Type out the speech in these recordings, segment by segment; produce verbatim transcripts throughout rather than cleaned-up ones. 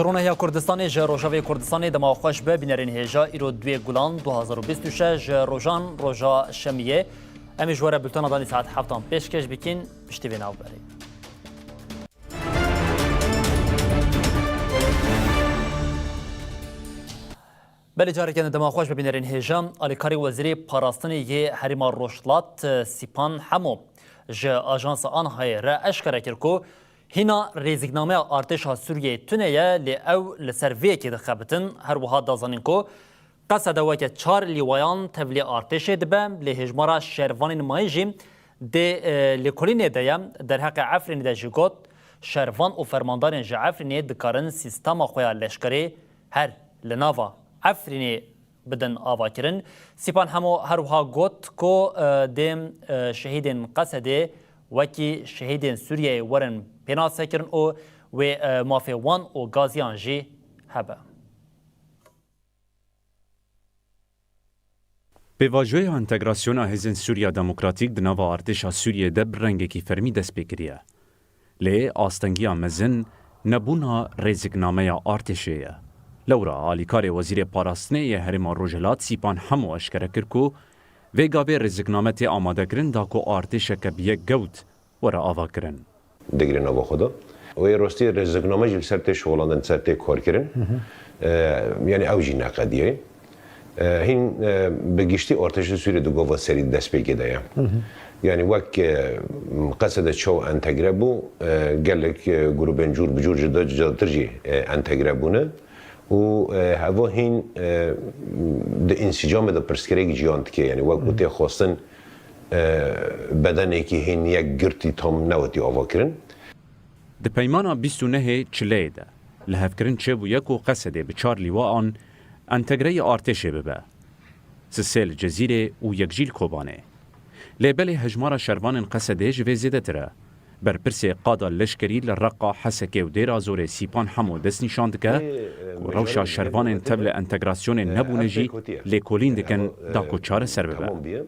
Ronehiya Kurdistanê ji Rojavê Kurdistanê dema xweş be, bînerên hêja îro duyê Gulan du hazar û bîst û şeş ji rojan roja şemiyê. Em ê ji we re bultena danî saet heftan pêşkêş bikin, piştî vê navberê. Belê careke din dema xweş be bînerên hêja, alîkarê Wezîrê Parastinê yê Herêma Rojhilat, Sîpan Hemo, ji Ajansa Anhayê re eşkere kir ku hîna rêzîknameya artêşa Sûriyeyê tune ye, lê ew li ser vê yekê dixebitin. Her wiha da zanîn ku Qesede weke çar lîwayan tevlî artêşê dibe, lê hêjmara şervanên mayîn jî dê, e, lêkolînê de ye. Derheqê Efrînê de jî got, şervan û fermandarên ji Efrînê dikarin sîstema xwe ya leşkerî her li nava Efrînê bidin avakirin. Sîpan Hemo her wiha got ku, e, dê, e, şehîdên Qesedê wekî şehîdên Sûriyeyê werin pênasekirin û wê, e, mafê wan û gaziyan jî hebe. Pêvajoya entegrasyona hêzên Sûriya Demokratîk di nava artêşa Sûriyê de bi rengekî fermî dest pê kiriye. Lê astengiya mezin nebûna rêziknameya artêşê ye. Lewra alîkarê Wezîrê Parastinê yê Herêma Rojhilat Sîpan Hemo eşkere kir ku vê gavê rêzikname tê amadekirin da ku artêşeke bi yek gewt were avakirin. Digire nava xwe de. Wê rastî rêzikname jî li ser tê şixulandin, li ser tê kar kirin. Hı hı. E, yani ew jî neqediye. E, hîn, e, bi giştî artêşa Sûriyê di gava serî destpêkê de ye. Hı hı. Yani wek, e, Qesede çaw entegre bû, e, gelek, e, grûbên cûr bi cûr ji de cudatir jî, e, entegre bûne. Û, e, heva hîn, e, di însîcamê de pirsgirêk jiyan dike. Yani wek ku tê xwestin, e, bedenekî hîn yek girtî tam newetî ava kirin. Di peymana bîst û nehê Çileyê de lihevkirin çêbûye ku Qesedê bi çar lîwaan entegreyê artêşê bibe. Sisê li Cezîrê û yek jî li Kobanê. Lê belê hejmara şervanên Qesedê ji vê zêdetir e. Berpirsê qada leşkerî li Reqa, Hesekê û Dêra Zorê Sîpan Hemo destnîşan dike ku rewşa şervanên tevli entegrasyonê nebûne jî lêkolîn dikin da ku çareser bibe.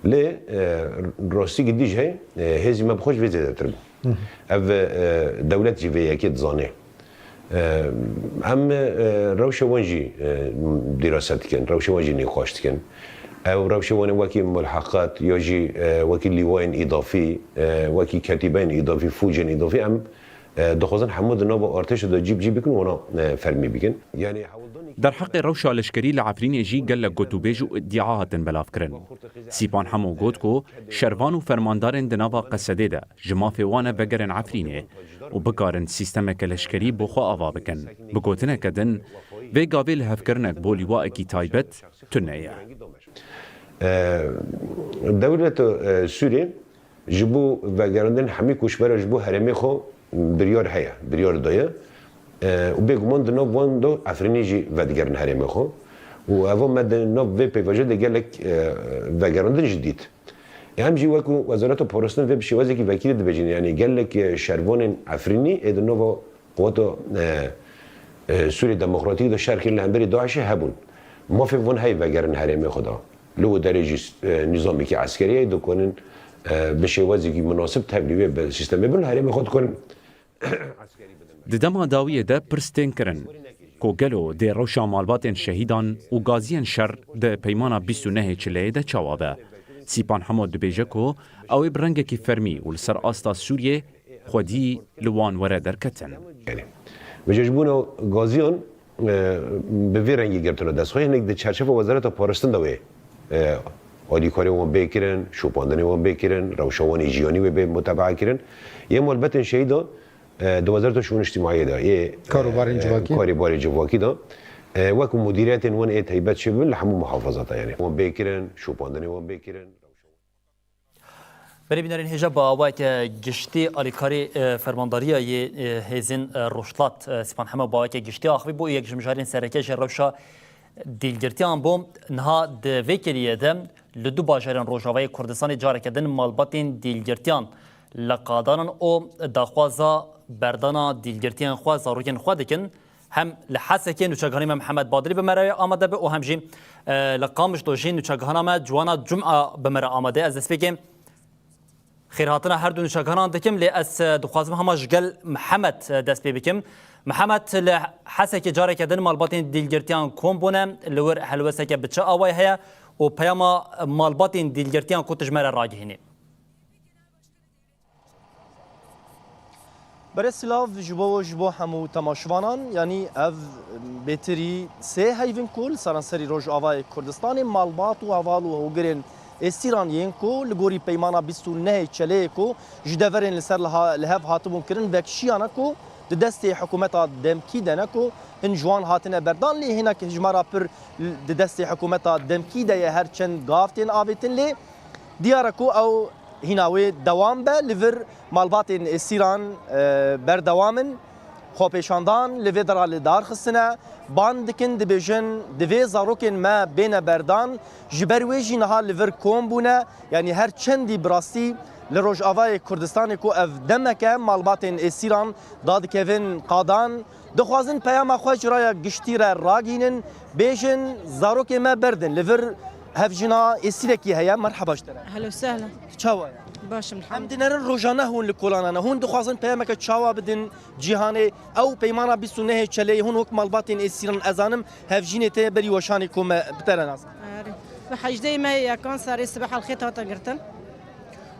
Lê, e, rastî gidî jî heye, e, hêzî me bi xwe ji vê zêdetir bû. Hı hı. Ev, e, dewlet jî vê yekê dizane. E, em, e, rewşa wan jî, e, dîrase dikin, rewşa wan jî nîqaş dikin. Ew rewşa wan ê wekî mulheqat ya jî, e, wekî lîwayên îdafî, e, wekî ketîbeyên îdafî, fûcên îdafî em, e, dixwazin hemû di nava artêşê de cî bi cî bikin, wana, e, fermî bikin. Yani hewldanekî Derheqê rewşa leşkerî li Efrînê jî gelek gotûbêj û îdîa hatin belavkirin. Sîpan Hemo got ku şervan û fermandarên di nava Qesedê de ji mafê wan e vegerin Efrînê û bikarin sîstemeke leşkerî bo xwe ava bikin. Bi gotineke din, vê gavê lihevkirinek bo lîwaekî taybet tune ye. E, dewleta, e, Sûriyê ji bo vegerandin hemî koçbera ji bo herêmê xwe biryar heye, biryar daye. E, û bêguman di nav wan de Efrînê jî vedigerin herêmê xwe. Û eva me di nav vê pêvajoyê de gelek, e, vegerandin jî dît. Em jî wekî Wezareta Parastinê vê bi şêwazekî vekirî dibêjin, yanî gelek, e, şervanên Efrînî ê di nava quweta, e, e, Sûriyê Demokratîk de şer kirin li hemberî DAIŞê hebûn. Mafê van heye vegerin herêmê xwe de. Li wê derê jî, e, nîzamekî eskerî heye, dikarin, e, bi şêwazekî munasib tevlî wê bi sîstemê bin, herêmê xwe dikarin Di dema dawiyê de pirs tên kirin ku gelo dê rewşa malbatên şehîdan û gaziyên şer di peymana bîst û nehê Çileyê de çawa be. Sîpan Hemo dibêje ku ew ê bi rengekî fermî û li ser asta Sûriyê xwedî li wan were derketin. Vêca ji bona gaziyan, e, bi vî rengî girtine dest xwe. Hinek di çerçeva Wezareta Parastin de wê, e, alîkarê wan bê kirin, şopandinê wan bê kirin, rewşa wan ê jiyanî wê bê mutebaa kirin. Yê malbetên şehîdan, e, di Wezareta Şûn Îctimaiyê de, yê, Kar û barên e, civakî. Karê barê civakî de, e, wekî mudîriyetên wan ê taybet çêbibin li hemû muhafazata, yani wan bê kirin, şopandinê wan bê kirin. Berê bînerên hêja bi awayeke giştî alîkarî, e, fermandariya yê, e, hêzên, e, Rojhilat, e, Sîpan Hemo bi awayeke giştî axivî bû û yek ji mijarên sereke ji rewşa dîlgirtiyan bû. Niha di vê kêliyê de li du bajarên Rojavayê Kurdistanê careke din malbatên dîlgirtiyan li qadan in û daxwaza berdana dîlgirtiyên xwe, zarokên xwe dikin. Hem li Hesekê nûçegihanê me Mihemed Badilî bi me re amade be û hem jî, e, li Qamişlo jî nûçegihana me Ciwana Cuma bi me re amade. Ez destpêkê xêrhatina her du nûçegihanan dikim, lê ez, e, dixwazim hema ji gel Mihemed, e, dest pê bikim. Mihemed, li Hesekê careke din malbatên dîlgirtiyan kom bûne, li wir helwesteke bi çi awayî heye û peyama malbatên dîlgirtiyan ku tu ji me re ragihînî? Berê silav ji bo, ji bo hemû temaşivanan, yanî ev bêtirî sê heyvin ku li seranserî Rojavayê Kurdistanê malbat û heval û hogirên êsîran yên ku li gorî peymana bîst û nehê Çeleyê ku ji deverên li ser li ha-, li hev hatibûn kirin vekşiyane ku di destê hikûmeta demkî de ne ku hin ji wan hatine berdan lê hinek hijmara pir di destê hikûmeta demkî de ye, her çend gav tên avêtin lê diyar e ku ew hîna wê dewam be. Li vir malbatên êsîran, e, berdewam in xwepêşandan, li vê dera li dar xistine, ban dikin, dibêjin, divê zarokên me bêne berdan, ji ber wê jî niha li vir kom bûne, yanî her çendî bi rastî li Rojavayê Kurdistanê ku ev demeke malbatên êsîran dadikevin qadan, dixwazin peyama xwe ji raya giştî re ragihînin, bêjin, zarokê me berdin. Li vir hevjina êsîrekî heye, merheba ji te re. Ehlen û sehlen. Tu çawa ye? Baş im, elhamdulillah. Em dinerin rojane hûn li kolana ne. Hûn dixwazin peyameke çawa bidin cîhanê? Ew peymana bîst û nehê Çeleyê hûn wek malbatên êsîran, ez zanim hevjînê te berî weşanê ku me bi te re nas. Erê. Bi hejdehê mehê yekan serê sibeh helxê hate girtin.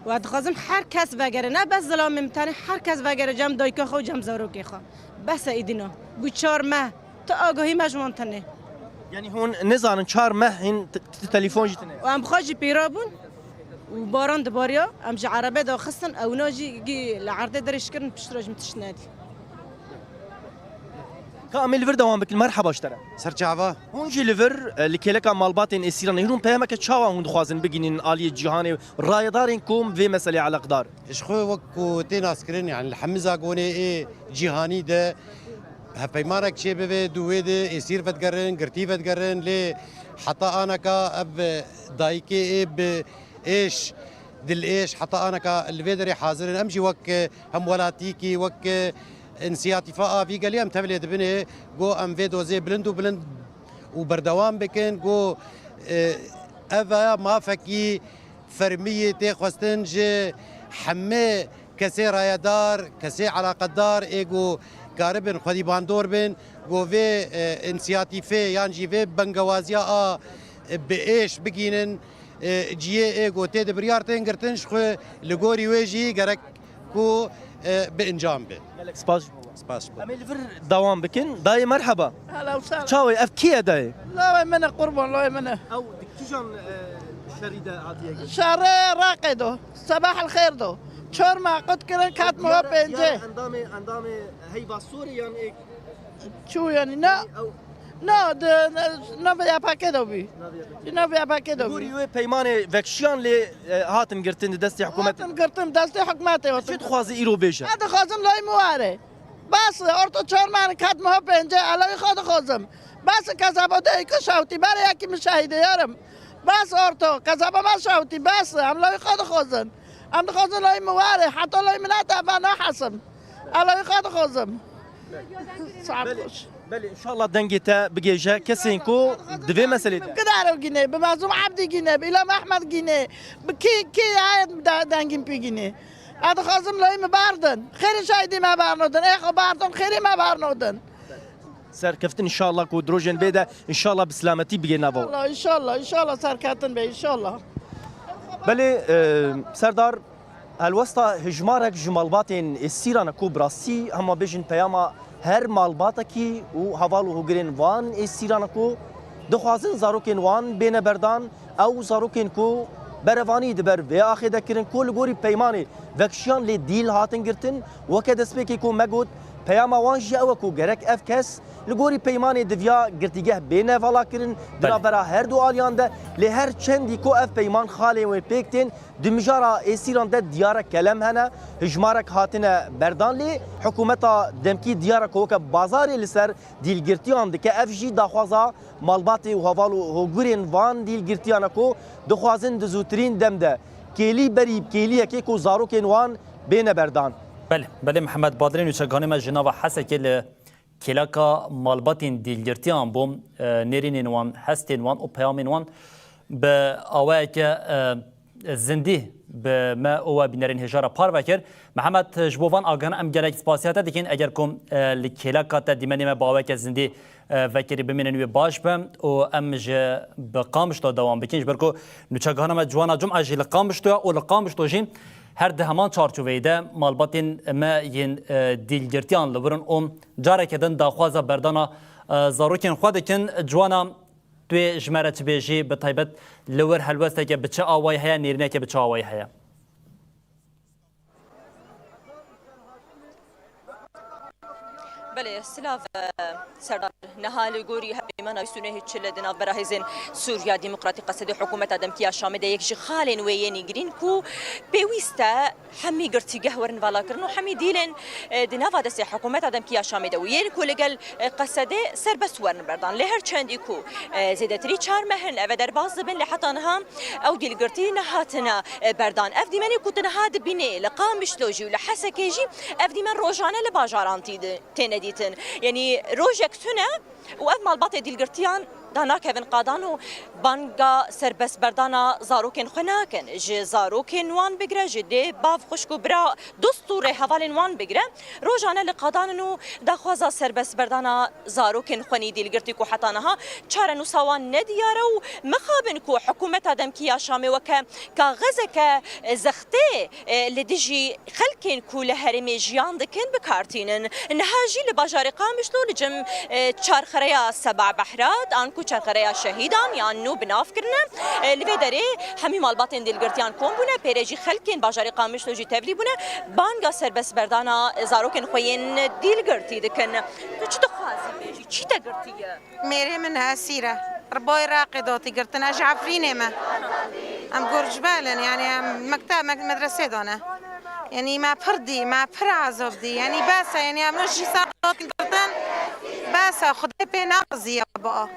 Û ez dixwazim her kes vegere, ne bes zilamê min tenê, her kes vegere cem dayika xwe û cem zarokê xwe. Bes e îdîna. Bû çar meh. Tu agahî me ji wan tune. Yanî hûn nizanin çar meh hîn t-, t-, telefon jî tune. Û em xwe jî pêra bûn. Û baran dibariya, em ji erebe daxistin, ewna jî gî li erdê dirêj kirin, piştre jî min tişt nedî. Ka em ê li vir dewam bikin, merheba ji te re. Ser çava. Hûn jî li vir, e, li kêleka malbatên êsîran hîn hûn peyameke çawa hûn dixwazin bigihînin aliyê cîhanê, rayedarên ku vê meselê eleqdar? Ji xwe wek ku tê naskirin, yani li hemî zagonê ê cîhanî de hevpeymanek çêbibe, dû wê de êsîr vedigerin, girtî vedigerin, lê heta aneka ev dayikê ê bi êş, dilêş, heta aneka li vê derê hazir in. Em jî wek hemwelatîkî, wek însiyatîfa a vî gelî em tevlê dibinê, go em vê dozê bilind û bilind û berdewam bikin, go, e, ev e mafekî fermî yê tê xwestin ji hemê kesê rayedar, kesê eleqedar ê ku karibin xwedî bandor bin, ku vê, e, însiyatîfê yan jî vê bengewaziya a, e, bi êş bigînin, e, ciyê ê ku tê de biryar tên girtin ji xwe li gorî wê jî gerek ku, e, bi encam be. Gelek spas ji bo we. Spas ji bo. Em ê li vir dewam bikin. Dayê merheba. Hela û sehla. Çawa yî, ev kî ye dayê? Lawê min e qurban, lawê min e. Ew di kîjan, e, şerî de hatiye girtin? Şerê Reqê do. Sebah el xêr do. Çor me qut kirin, ket me ho pêncê. Diyar endamê, endamê Heyva Sorê yan ê Çû yanî ne? Ew Ne, di, ne, ne vê Y P G de bî. Ne vê Y P G. Ne vê Y P G de bî. Gorî wê peymanê vekşiyan lê, e, hatin girtin di destê hikûmetê. Hatin girtin destê hikûmetê. Çi dixwazî îro bêje? Ez dixwazim layî min were. Bes, orto çor me ket me ho pêncê, elayî xwe dixwazim. Bes, kezeba de êkî şewtî, berê yekî min şehîdê yarim. Bes orto, kezeba me şewtî, bes, em layî xwe dixwazin. Em dixwazin layî min were, heta layî min nete, ben nahesim. Elayî xwe dixwazim. Saet Belê. Xweş. Belê, inşallah dengê te bigêje kesên ku di vê meselê de. Bi Kidaro gîne, bi Mazlûm Ebdî gîne, bi Îlham Ehmed gîne, bi kî, kî heye de-, dengî min pê gîne. Ez dixwazim layî min berdin. Xêrê şehîdê me bernodin. Ê xwe berdin, xêrê me bernodin. Serkeftin inşallah ku di rojên vê de inşallah bi silametî bigê nava we. İnşallah, inşallah, inşallah serkeftin be, inşallah. Belê, e, Serdar, Helwesta hijmarek ji malbatên êsîran e ku bi rastî hema bêjin peyama her malbatekî û heval û hogirên van êsîran e ku dixwazin zarokên wan bêne berdan, ew zarokên ku berevanî di ber vê axê de kirin ku li gorî peymanê vekşiyan lê dîl hatin girtin. Weke destpêkê ku me got, peyama wan jî ew e ku gerek ev kes li gorî peymanê diviya girtîgeh bêne valakirin di Belê. navbera her du aliyan de, lê her çendî ku ev peyman xalên wê pêk tên, Di mijara êsîran de diyarek kelem hene, hijmarek hatine berdan lê hikûmeta demkî diyar e ku weke bazarê li ser dîlgirtiyan dike. Ev jî daxwaza malbatê û heval û hogurên van dîlgirtiyan e ku dixwazin di zûtirîn dem de kêlî berî kêliyekê ku zarokên wan bêne berdan. Belê, belê Mihemed Badrê nûçeganê me ji nava Hesekê li Kêleka malbatên dîlgirtiyan bû, e, nêrînên wan, hestên wan û peyamên wan bi awayeke, e, zindî bi me û we bînerên hêja re parve kir. Mihemed, ji bo van agahiyana em gelek spasiya te dikin. Eger ku, e, li kêleka te dîmenê me bi aweke zindî, e, vekirî bimînin wê baş be û em ji bi Qamişlo dewam bikin. Ji ber ku nûçegihana me Ciwana Cuma jî li Qamişlo ye û li Qamişlo jî her di heman çarçoveyê de malbatên me yên, e, dîlgirtiyan li wir in û careke din daxwaza berdana, e, zarokên xwe dikin. Ciwana, tu yê ji me re çi bêjî, bi taybet li wir helwesteke bi çi awayî heye, nêrîneke bi çi awayî heye? Belê, silav, e, Serdar. Niha li gorî hevpeymana bîst û nehê çil di navbera Hêzên Sûriya Demokratîk Qesedê hikûmeta demkî ya Şamê de yek ji xalên wê yê nîgirîn ku pêwîst e hemî girtîgeh werin valakirin û hemî dîlên, e, di nava destê hikûmeta demkî ya Şamê de û yên ku li gel, e, Qesedê serbest werin berdan. Lê her çendî ku, e, zêdetirî çar meh in eve derbas dibin, lê heta niha ew dîlgirtî nehatine, e, berdan. Ev dîmenê ku tu niha dibînê li Qamişlo jî û li Hesekê jî, ev dîmen rojane li bajaran tî di-, têne dîtin. Yanî rojek tune û ev malbatê dîlgirtiyan danakevin qadan û banga serbestberdana zarokên xwe nakin. Ji zarokên wan bigire, ji dê, bav, xwişk û bira, dost û rêhevalên wan bigire, rojane li qadan in û daxwaza serbestberdana zarokên xwenî dîlgirtî ku heta niha çarenûsa wan nediyar e û mixabin ku hikûmeta demkî ya Şamê weke kaxezeke zextê, e, li dijî xelkên ku li herêmê jiyan dikin bi kar tînin. Niha jî li bajarê Qamişlo li cem, e, çarxereya Seba Behrat, an ku çarxereya Şehîdan yan nû bi nav kirine, e, li vê derê hemî malbatên dîlgirtiyan kom bûne, pêre jî xelkên bajarê Qamişlo jî tevlî bûne, banga serbestberdana zarokên xwe yên dîlgirtî dikin. Tu çi dixwazî bêjî? Çî te girtiye? Mêrê min esîr e. Riboyê Iraqê dotî girtin. Ez ji Efrînê me. Em Gurcbel in, yanî em mekteb, mek-, medresê dane. Yanî me pir dî, me pir ezob dî. Yanî bes e, yanî em no jî sal dotî girtin. Bes e, Xwedê pê narazî ye ba.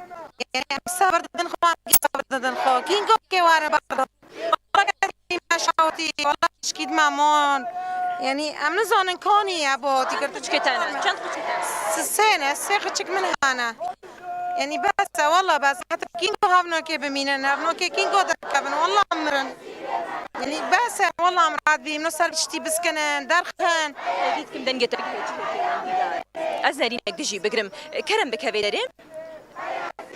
Yanî em sebir didin xwe, em kî sebir didin xwe. Kîn go kê were berdin. Wala me şawitî, wala şkît me mon. Yanî em nizanin kanî ye bo tî girtin. Çend xiçik hene? Çend xiçik hene? S-, sê ne, sê xiçik min hene. Yanî bes e, wala bes. Heta kîngo hevnokê bimînin, hevnokê kîngo derkevin, wala em mirin. Yanî bes e, wala em rahat bîm, no ser tiştî biskinin, derxin. Hêvî dikim dengê te bigihê cihekê wendî de. Ez nerînek dijî bigrim. Kerem bike vê derê.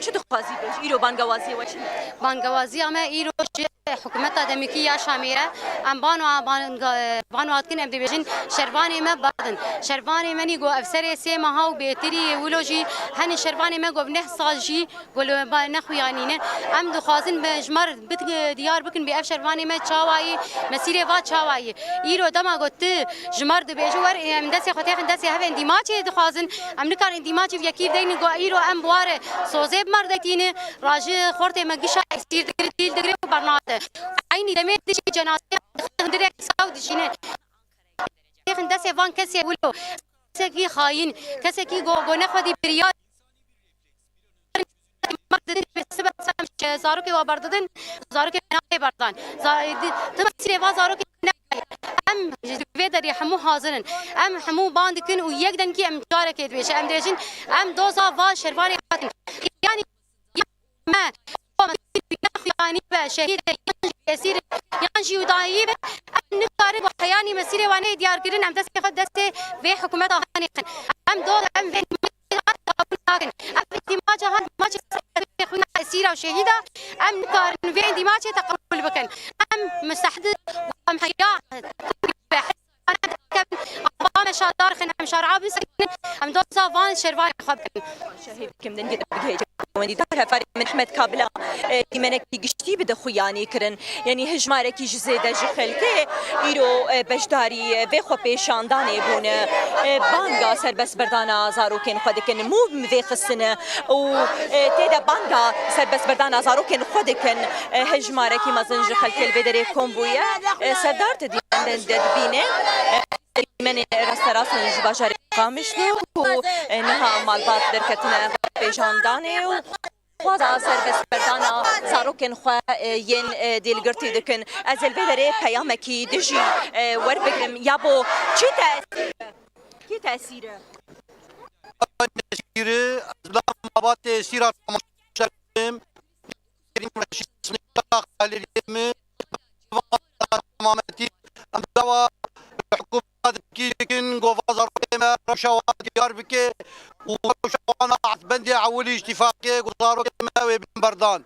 Çi dixwazî bêjî? Îro bangewaziyê we çi ye? Bangewaziya me îro ji hikûmeta demîkî ya Şamê ye. Em bano, banga-, bano dikin, em dibêjin şervanê me berdin. Şervanê me nî go ev serê sê meha û bêtirî wilo jî henî şervanê me go neh sal jî go li ba nexuyanîne. Em dixwazin bi ji me re bit-, diyar bikin bê ev şervanê me çawa yî, mesîrê va çawa yî. Îro dema got tu ji me re dibêjî wer, em destê xwe têxin destê hev ên dîmaçê dixwazin. Em nikarin dîmaçê yekî bideynin, go îro em bi ware sozê bi me re detîne, rajî xortê me gişa esîr digire, dîl digire û bernade. Eynî demê dijî cenazeyê hundirek saw dijîne. Têxin destê van kesê wilo. Kesekî xayîn, kesekî go, go nexwedî biryar. Zarokê wa berdidin, zarokê nayê berdan. Za-, di-, tima sirê va zarokê ne. Em ji vê derê hemû hazir in. Em hemû ban dikin û yek dengî em carekê dibêjin. Em dibêjin, em doza va şervanê hatin. Yanî me, yanî be şehîd e, yan jî esîr e, yan jî dayî be, em nikarin bi heyanî mesîrê wan ê diyar kirin, em destê xwe destê vê hikûmeta hanê xin. Em do, em vê qebûl nakin. Ev îtimaca han maçê xwîna esîra û şehîda, em nikarin vê îtimaçê te qebûl bikin. Em mustehd em heya Ba me şadar xin, em şara bisekinin, em doza van şervanê xwe bikin. Şehîd kim dengê te bigihê wendî dar hevalê min Ehmed Kabila, e, dîmenekî giştî bi dixuyanî kirin. Yanî hejmarekî ji zêde ji xelkê îro, e, beşdarî, e, vê xwepêşandanê bûne. E, banga serbestberdana zarokên xwe dikin. Mû vê xistine û, e, tê de banga serbestberdana zarokên xwe dikin. E, hejmarekî mezin ji xelkê li vê derê kom bûye. E, Serdar, tu dîmen de dibîne. E, dîmenê rasterast in ji bajarê Qamişlo û, e, niha malbat derketine pêjandanê û xwaza serbestberdana zarokên xwe, e, yên, e, dîlgirtî dikin. Ez ê li vê derê peyamekî dijî, e, werbigrim. Yabo çi te esîr e? Kî te esîr e? Esîr e, ez bila malbatê esîra temaşe dikim. Kerîm Reşîd, Xalilê min, Civan, rewşa wan diyar bike û rewşa wan a bendê ewilî îtîfaqê ku zarokê me wê bên berdan.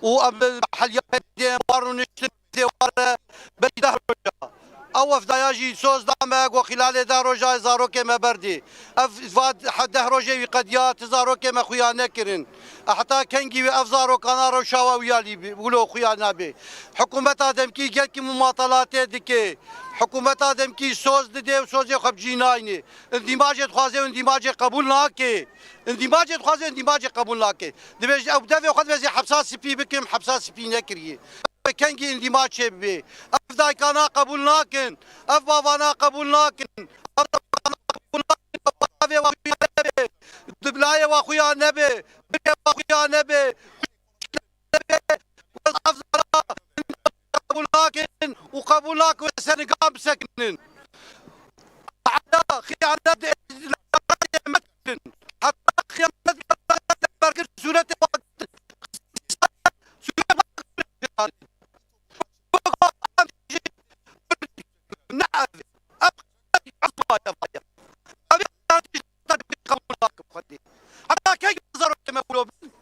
Û em bi heliya P D D'ê wan rûniştin dê ware berî deh roja. Ew wefdaya jî soz da me ku xîlalê deh roja zarokê me berdî. Ev va he-, deh rojê wî qediya ti zarokê me xuya nekirin. E, heta kengî wê ev zarokana rewşa we wî alî bi-, wilo xuya nabe. Hikûmeta demkî gelkî mumatelatê dike. Hikûmeta demkî soz dide û sozê xwe bi cî nayne. Îndîmacê dixwaze û îndîmacê qebûl nake. Îndîmacê dixwaze û îndîmacê qebûl nake. Dibêje ew devê xwe dibêje hepsa spî bikim, hepsa spî nekiriye. Ew kengî îndîmaç çêbibe. Ev daykana qebûl nakin. Ev bavana qebûl nakin. Ev bavana qebûl nakin. Bavê wa xuya nebe. Diblayê wa xuya nebe. Birê wa xuya nebe. Ev zara qebûl nakin û qebûl nakin wê ser nigan bisekinin. Heta xiyanet mekirin. Heta xiyanet berkir sûretê wa sûretê wa ne ev. Ev qebûl nakin xwedî. Heta kek zarokê me wilo bin?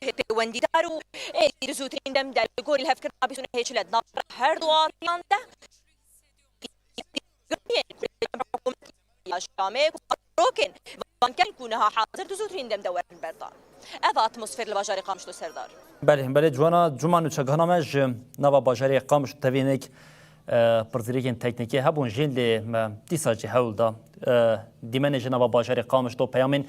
Pêwendîdar û êdî di zûtirîn dem de li gorî lihevkirina bîst û nehê çile di navbera her du atiyan de ya Şamê ku zarokên vanker ku niha hazir di zûtirîn dem de werin berdan. Ev atmosfer li bajarê Qamişlo serdar. Belê, belê, ciwana, cuma nûçegihana me ji nava bajarê Qamişlo tevî hinek, e, pirsgirêkên teknîkî hebûn jî lê me dîsa jî hewl da, e, dîmenê ji nava bajarê Qamişlo peyamên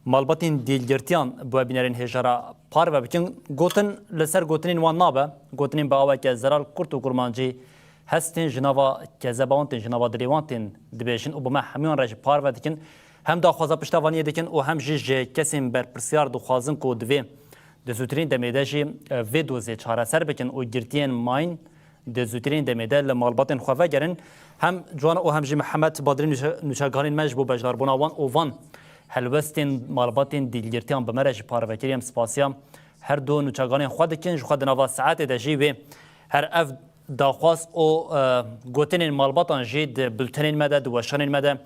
malbatên dîlgirtiyan bi we bînerên hêja re parve bikin. Gotin li ser gotinên wan nabe, gotinên bi aweke zelal kurt û kurmancî hestên ji nava kezeba wan tên, ji nava dilê wan tên dibêjin û bi me hemûyan re jî parve dikin. Hem daxwaza piştevaniyê dikin û hem jî ji kesên berpirsiyar dixwazin ku divê di zûtirîn demê de jî, e, vê dozê çareser bikin û girtiyên mayîn di zûtirîn demê de li malbatên xwe vegerin. Hem Ciwana û hem jî Mihemed Badrî nûçe-, nûçegihanên me ji bo beşdarbûna wan û van helwestên malbatên dîlgirtiyan bi me re jî parve kiriye. Em spasiya her du nûçegihanên xwe dikin. Ji xwe di nava saetê de jî wê her ev daxwaz û, e, gotinên malbatan jî di bultenên me de, di weşanên me de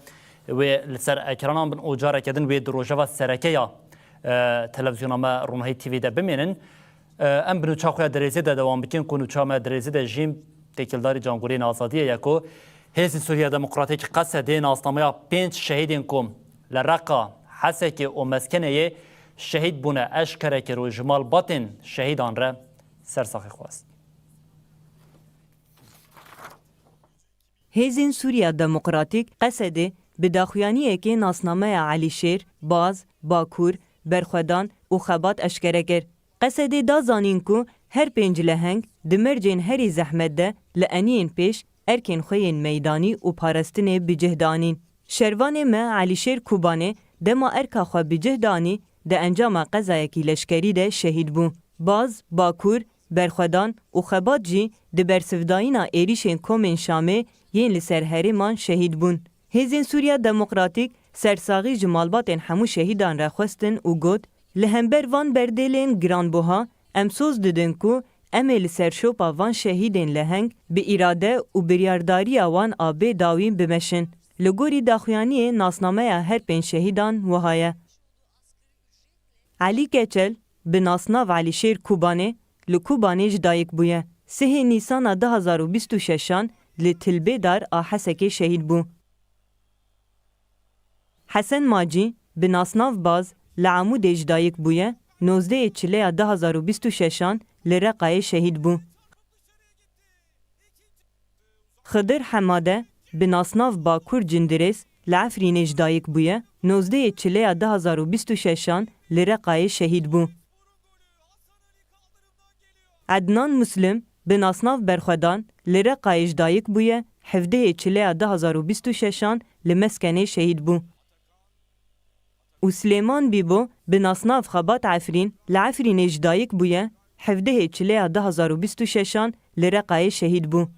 wê li ser ekranan bin û careke din wê di rojeva sereke ya, e, televîzyona me Ronahî T V de bimînin. E, em bi nûça xwe ya dirêzê de dewam bikin ku nûça me dirêzê de jî têkildarî Cangoliyên Azadiyê ye ku Hêzên Sûriya Demokratîk, Qesedê, nasnameya pênc şehîdên ku li Reqa, Hesekê û Meskeneyê şehîd bûne eşkere kir û ji malbatên şehîdan re sersaxî xwest. Hêzên Sûriya Demokratîk, Qesedê, bi daxuyaniyekê nasnameya Elîşêr, Baz, Bakur, Berxwedan û Xebat eşkere kir. Qesedê da zanîn ku her pênc leheng di mercên herî zehmet de li eniyên pêş erkên xwe yên meydanî û parastinê bi cih danîn. Şervanê me Elîşêr Kubanê dema erka xwe bi cih danî di encama qezayekî leşkerî de şehîd bû. Baz, Bakur, Berxwedan û Xebat jî di bersivdayîna êrîşên komên Şamê yên li ser herêman şehîd bûn. Hêzên Sûriya Demokratîk sersaxî ji malbatên hemû şehîdan re xwestin û got, li hember van berdêlên giranbuha em soz didin ku em ê li ser şopa van şehîdên leheng bi îrade û biryardariya wan a bê dawî bimeşin. Li gorî daxuyaniyê nasnameya her pênc şehîdan wiha ye. Elî Keçel, bi nasnav Elîşêr Kubanê, li Kubanê ji dayik bûye. Sihê Nîsana du hazar û bîst û şeşan li Tilbêdar a Hesekê şehîd bû. Hesen Macî, bi nasnav Baz, li Amûdê ji dayik bûye, nozdehê Çileya du hazar û bîst û şeşan li Reqayê şehîd bû. Xidir Hemade, bi nasnav Bakur Cindirês, li Efrînê ji dayik bûye, nozdehê Çileya du hazar û bîst û şeşan li Reqayê şehîd bû. Ednan Muslim, bi nasnav Berxwedan, li Reqayê ji dayik bûye, hevdehê Çileya du hazar û bîst û şeşan li Meskenê şehîd bû. Û Silêman Bîbo, bi nasnav Xebat Efrîn, li Efrînê ji dayik bûye, hevdehê Çileya du hazar û bîst û şeşan li Reqayê şehîd bû.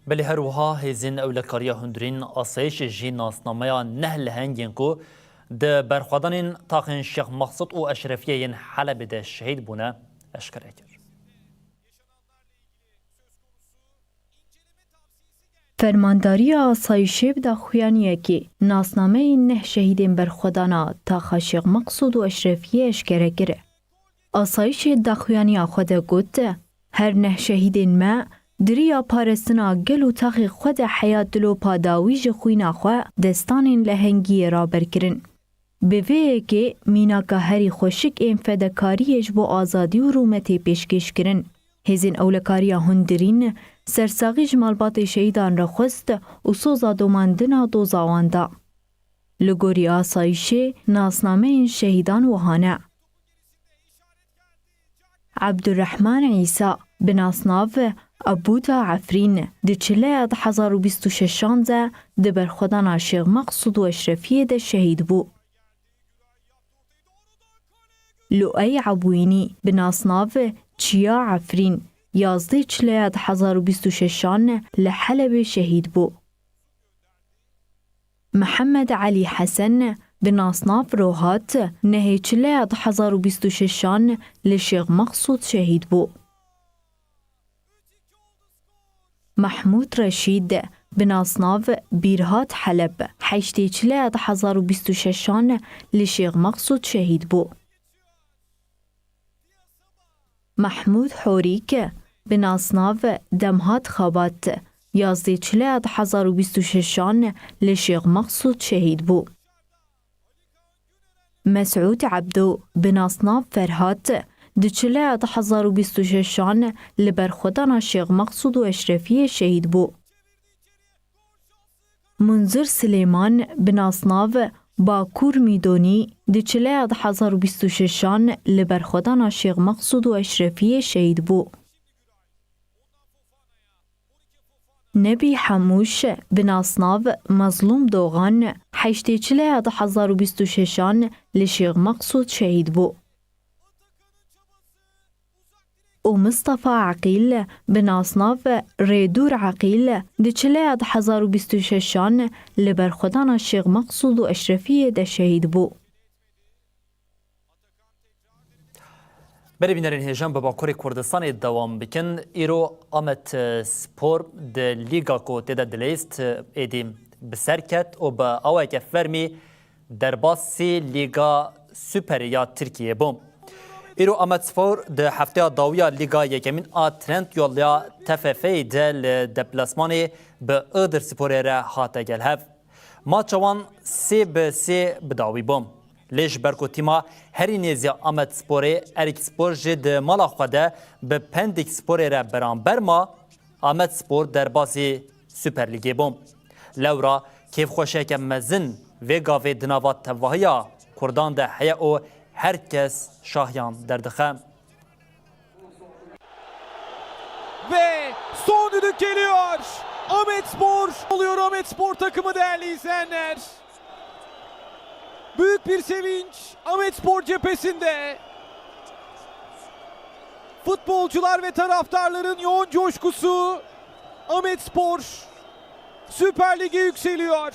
Belê her wiha hêzên ewlekariya hundirîn asayişê jî nasnameya neh lehengên ku di berxwedanên taxên Şêx Mexsud û Eşrefiyê yên Helebê de şehîd bûne eşkere kir. Fermandariya Asayîşê bi daxuyaniyekê nasnameyên neh şehîdên berxwedana taxa Şêx Meqsûd û Eşrefiyê eşkere kir. Asayîşê daxuyaniya xwe de got, her neh şehîdên me di riya parastina gel û taxê xwe de heya dilopa dawî ji xwîna xwe destanên lehengiyê raber kirin. Bi vê yekê mînaka herî xweşik ên fedekariyê ji bo azadî û rûmetê pêşkêş kirin. Hêzên Ewlekariya Hundirîn sersaxî ji malbatê şehîdan re xwest û soza domandina doza wan da. Li gorî asayîşê nasnameyên şehîdan wiha ne. Ebdurrehman Îsa, bi nasnav Ebûta Efrîn, di çileya du hezar û bîst û şeşan de di berxwedana Şêx Meqsûd û Eşrefiyê de şehîd bû. Luey Ebwînî, bi nasnav Çiya Efrîn, yazdeh çileya du hezar û bîst û şeşan li Helebê şehîd bû. Mihemed Elî Hesen, bi nasnav Rohat, nehê çileya du hezar û bîst û şeşan li Şêx Meqsûd şehîd bû. Mehmûd Reşîd, bi nasnav Bîrhat Heleb, heştê çileya du hezar û bîst û şeşan li Şêx Meqsûd şehîd bû. Mehmûd Horîk, bi nasnav Demhat Xabat, yazdeh çileya du hezar û bîst û şeşan li Şêx Meqsûd şehîd bû. Mesûd Ebdo, bi nasnav Ferhat, di çileya du hezar û bîst û şeşan li berxwedana Şêx Meqsûd û Eşrefiyê şehîd bû. Munzir Silêman, bi nasnav Bakur Mîdonî, di çileya du hezar û bîst û şeşan li berxwedana Şêx Meqsûd û Eşrefiyê şehîd bû. Nebî Hemûş, bi nasnav Mezlûm Dogan, heştê çileya du hezar û bîst û şeşan li Şêx Meqsûd şehîd bû. Û Mistefa Eqîl, bi nasnav Rêdûr Eqîl, di çileya du hezar û bîst û şeşan li berxwedana Şêx Meqsûd û Eşrefiyê de şehîd bû. Berê bînerên hêja em bi Bakurê Kurdistanê dewam bikin. Îro Amed, e, Spor di lîga ku tê de dileyist, e, êdî bi ser ket û bi awayeke fermî derbasî Lîga Super ya Tirkiyê bû. Îro Amed Spor di hefteya dawiya Lîga Yekemîn a Trendyol ya T F F'ê de li deplasmanê bi Iğdır Sporê re hate gel hev. Maça wan sê bi sê bi dawî bû. Lê ji ber ku tîma herî nêzî ya Amed Sporê, Erik Spor jî di mala xwe de bi Pendik Sporê re beramber ma, Amed Spor derbasî Super Lîgê bû. Lewra kêfxweşiyeke mezin vê gavê di nava tevahiya Kurdan de heye û her kes şahiyan derdixe. Ve son düdük geliyor. Ahmet Spor oluyor, Ahmet Spor takımı, değerli izleyenler. Büyük bir sevinç Ahmet Spor cephesinde. Futbolcular ve taraftarların yoğun coşkusu. Ahmet Spor Süper Lig'e yükseliyor.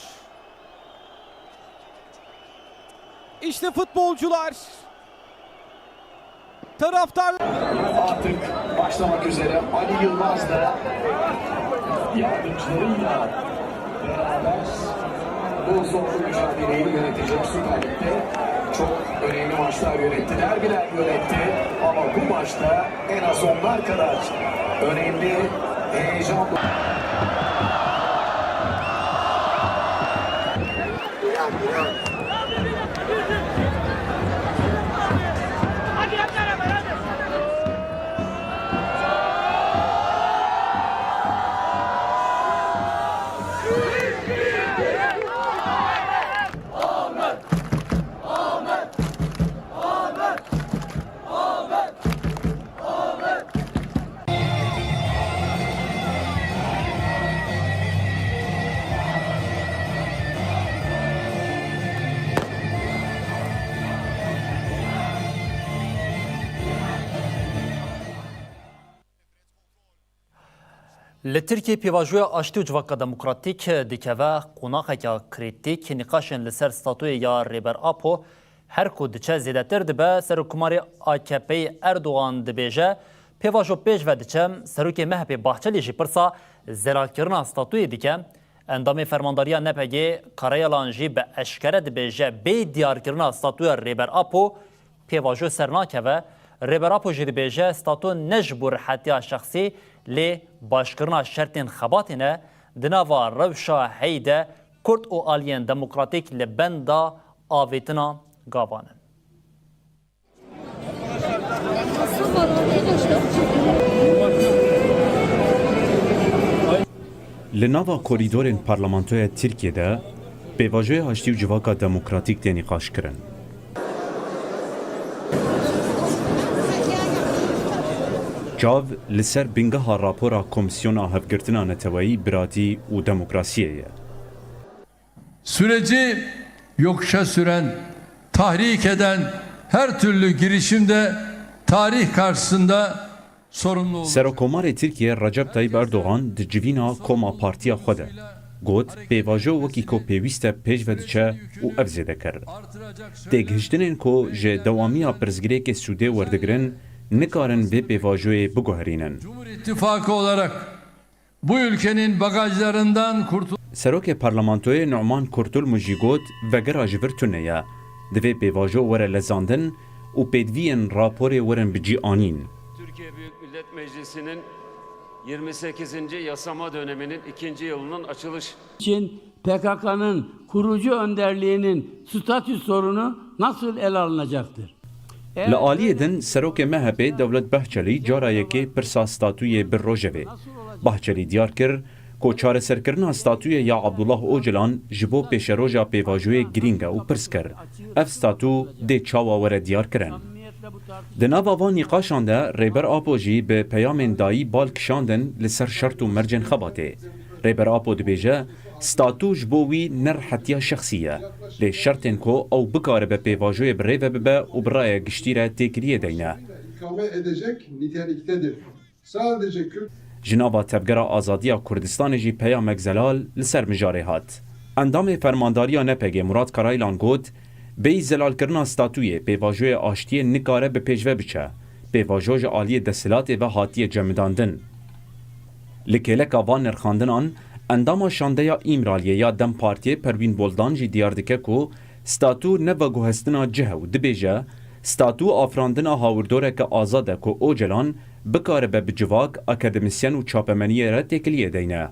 İşte futbolcular, taraftarlar. Artık başlamak üzere. Ali Yılmaz da yardımcılarıyla beraber bu zorlu mücadeleyi yönetecek Süper Lig'de. Çok önemli maçlar yönetti, derbiler yönetti ama bu maçta en az onlar kadar önemli, heyecanlı. Li Tirkiyê pêvajoya aştî û civaka demokratîk dikeve qonaxeke krîtîk. Nîqaşên li ser statûyê ya Rêber Apo her ku diçe zêdetir dibe. Serokkomarê A K P'yê Erdogan dibêje, Pêvajo pêş ve diçe, Serokê M H P Bahçelî jî pirsa zelalkirina statûyê dike. Endamê Fermandariya N P G Karayalan jî bi eşkere dibêje, bê diyarkirina statûya Rêber Apo pêvajo ser nakeve. Rêber Apo jî dibêje, statû ne ji bo rihetiya şexsî, lê başkirina şertên xebatê ne, di nava rewşa heyî de Kurd û aliyên demokratîk li benda avêtina gavan in. Li nava korîdorên Parlamentoya Tirkiyê de pêvajoya aştî û civaka demokratîk tê nîqaşkirin. Çav li ser bingeha rapora Komîsyona Hevgirtina Neteweyî, Biratî û Demokrasiyê ye. Süreci yokuşa süren, tahrik eden her türlü girişim de tarih karşısında sorumlu olur. Serokomarê Tirkiye Recep Tayyip Erdogan di civîna koma partiya xwe de got, pêvajo wekî ku pêwîst e pêş ve diçe û ev zêde kir. Têgihiştinên ku ji dewamiya pirsgirêkê sûdê werdigirin, nikarin vê pêvajoyê biguherînin. Cumhur İttifakı olarak bu ülkenin bagajlarından kurtul- Serokê Parlamentoyê Numan Kurtulmuş jî got, vegera ji vir tune ye. Divê pêvajo were lezandin û pêdiviyên raporê werin bi cî anîn. Türkiye Büyük Millet Meclisi'nin yirmi sekizinci yasama döneminin ikinci yılının açılış için P K K'nın kurucu önderliğinin statü sorunu nasıl ele alınacaktır? Li aliyê din, Serokê M H P Dewlet Bahçelî cara yekê pirsa statûyê bir rojevê. Bahçelî diyar kir ku çareserkirina statûyê ya Abdullah Ocalan ji bo pêşeroja pêvajoyê girîng e û pirs kir, ev statû dê çawa were diyarkirin? Di nava van nîqaşan de Rêber Apo jî bi peyamên dayî bal kişandin li ser şert û mercên xebatê. Rêber Apo dibêje, statû ji bo wî ne rihetiya şexsî ye, lê şertên ku ew bikaribe pêvajoyê bi rê ve bibe û bi raya giştî re têkiliyê deyne. İkame edecek niteliktedir. Sadece Kürt Ji nava Tevgera Azadiya Kurdistanê jî peyamek zelal li ser mijarê hat. Endamê Fermandariya N P G Murat Karaylan got, bêyî zelalkirina statûyê pêvajoya aştiyê nikare bi pêş ve biçe. Pêvajo ji aliyê desthilatê ve hatiye cemidandin. Li kêleka van nirxandinan, endama şandeya Îmraliyê ya DEM Partiyê Perwîn Boldan jî diyar dike ku statû ne veguhestina cih e û dibêje, statû afirandina hawirdoreke azad e ku Ocalan bikaribe bi civak, akademisyen û çapemeniyê re têkiliyê deyne.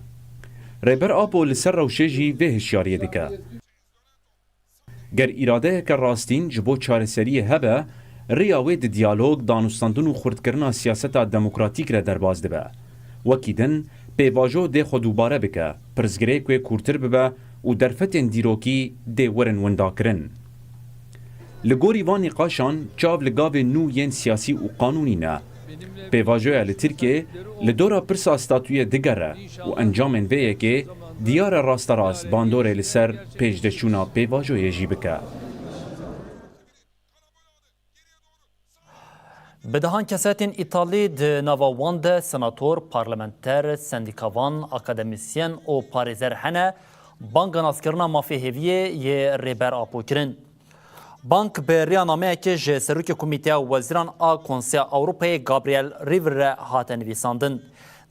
Rêber Apo li ser rewşê jî vê hişyariyê dike. Ger îradeyeke rastîn ji bo çareseriyê hebe, riya wê di diyalog, danûstandin û xurtkirina siyaseta demokratîk re derbas dibe. Wekî din, pêvajo dê xwe dubare bike, pirsgirêk wê kûrtir bibe û derfetên dîrokî dê werin windakirin. Li gorî van nîqaşan, çav li gavên nû yên siyasî û qanûnî ne. Pêvajoya li Tirkiyê li dora pirsa statûyê digere û encamên vê yekê diyar e rasterast bandorê li ser pêşdeçûna pêvajoyê jî bike. Bi dehan kesetên Îtalî, di nava wan de senator, parlamenter, sendîkavan, akademisyen û parêzer hene, banga naskirina mafê hêviyê yê Rêber Apo kirin. Bang bi rêya nameyekê ji Serokê Komîteya Wezîran a Konseya Ewropayê Gabriel Rivr re hate nivîsandin.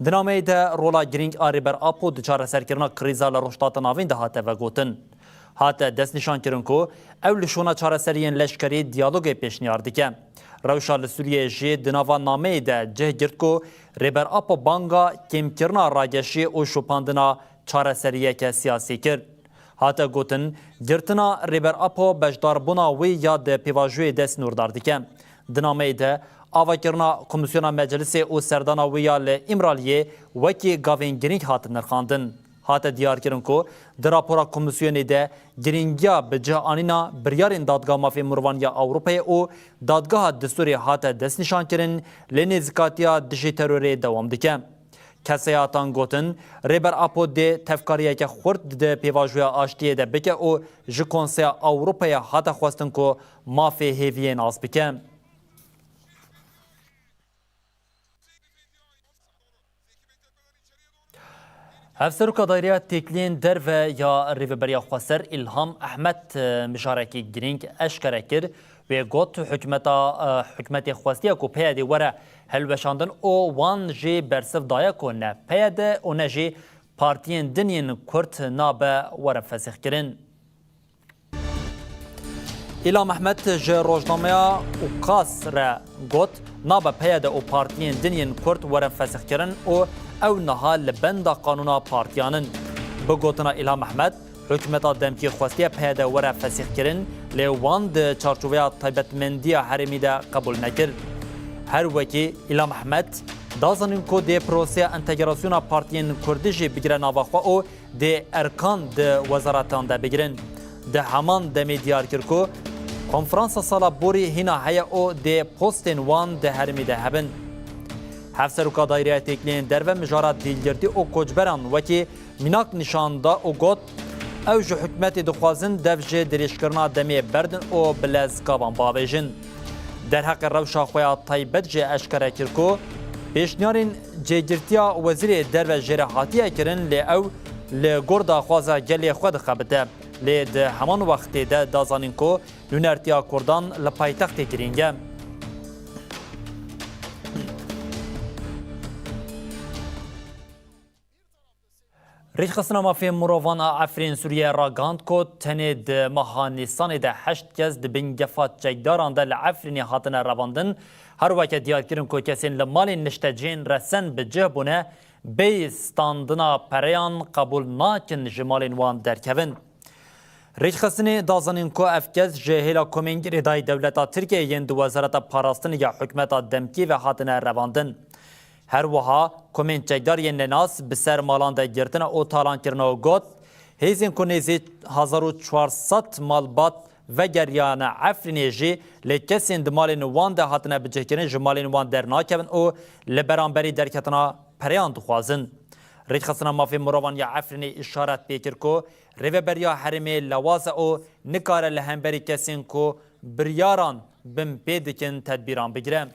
Di nameyê de rola girîng a Rêber Apo di çareserkirina krîza li Rojhilata Navîn de hate vegotin. Hate destnîşankirin ku ew li şûna çareseriyên leşkerî diyalogê pêşniyar dike. Rewşa li Sûriyeyê jî di nava nameyê de cih girt ku Rêber Apo banga kêmkirina rageşiyê û şopandina çareseriyeke siyasî kir. Hate gotin, girtina Rêber Apo beşdarbûna wî ya di pêvajoyê de sînordar dike. Di nameyê de, avakirina Komîsyona Meclisê û serdana wî ya li Îmraliyê wekî gavên girîng hatin nirxandin. Hate diyarkirin ku di rapora komîsyonê de girîngiya bi cih anîna biryarên Dadgeha Mafê Mirovan ya Ewropayê û Dadgeha Destûrê hate destnîşankirin, lê nêzîkatiya dijî terorê dewam dike. Kesaya hatan gotin, Rêber Apo dê tevkariyeke xurt di pêvajoya aştiyê de bike û ji Konseya Ewropayê hate xwestin ku mafê hêviyê nas bike. Hevseroka Daîreya Têkiliyên Derve ya Rêveberiya Xweser Îlham Ehmed, e, mijarekî girîng eşkere kir. Wê got, hikûmeta, e, hikûmetê xwestiye ku P Y D were hilweşandin û wan jî bersiv daye ku ne P Y D û ne jî partiyên din yên Kurd nabe were fesîxkirin. Îlham Ehmed ji rojnameya Ukas re got, nabe P Y D û partiyên din yên Kurd were fesîxkirin û ew niha li benda qanûna partiyan in. Bi gotina Îlham Ehmed, hikûmeta demkî xwestiye P Y D were fesîxkirin, lê wan di çarçoveya taybetmendiya herêmî de qebûl nekir. Her wekî Îlham Ehmed da zanîn ku dê proseya entegrasyona partiyên Kurdî jî bigire nava xwe û dê erkan di wezaretan de bigirin. Di heman demê diyar kir ku konferansa sala borî hîna heye û dê postên wan di herêmî de hebin. Hevseroka Daîreya Têkiliyên Derve mijara dîlgirtî û koçberan wekî mînak nîşan da û got, ew ji hikûmetê dixwazin dev ji dirêjkirina demê berdin û bi lez gavan biavêjin. Derheqê rewşa xwe ya taybet jî eşkere kir ku pêşniyarên cêgirtiya Wezîrê Derve jê re hatiye kirin, lê ew li gor daxwaza gelê xwe dixebite. Lê di heman wextê de da zanîn ku nûnertiya Kurdan li paytextê girîng e. Rêxistina Mafê Mirovan a Efrîn Sûriyeyê ragihand ku tenê di meha Nîsanê de heşt kes di bin gefa çekdaran de li Efrînê hatine revandin. Her weke diyar kirin ku kesên li malên niştecihên resen bi cih bûne, bêyî standina pereyan qebûl nakin ji malên wan derkevin. Rêxistinê da zanîn ku ev kes ji hêla komên girêdayî dewleta Tirkiyeyê yên di Wezareta Parastinê ya hikûmeta demkî ve hatine revandin. Her wiha komên çekdar yên nenas bi ser malan de girtine û talankirine û got, hêzên ku nêzî hezar û çar sed malbat vegeriyane Efrînê jî lê kesên di malên wan de hatine bicihkirin ji malên wan dernakevin û li beramberî derketina pereyan dixwazin. Rêxistina Mafê Mirovan ya Efrînê îşaret pê kir ku rêveberiya herêmê lawaz e û nikare li hemberî kesên ku biryaran bin pê dikin tedbîran bigire.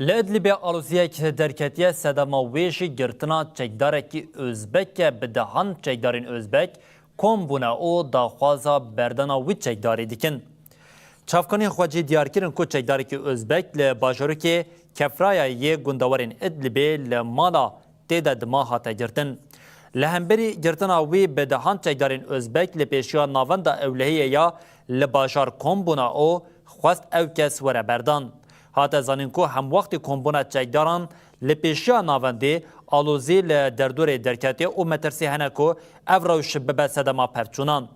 Li Idlibê aloziyek derketiye, sedema wê jî girtina çekdarekî Ozbek e, bi dehan çekdarên Ozbek kom bûne û daxwaza berdana wî çekdarî dikin. Çavkanên xwecî diyar kirin ku çekdarekî Ozbek li bajarokê Kefraya yê gundewarên Idlibê li mala tê de dima hate girtin. Li hemberî girtina wî bi dehan çekdarên Ozbek li pêşiya Navenda Ewlehiyê ya li bajar kom bûne û xwest ew kes were berdan. Hate zanîn ku hemwextî kombûna çekdaran li pêşiya navendê alozî li derdorê derketiye û metirsî hene ku ev rewş bibe sedema pevçûnan.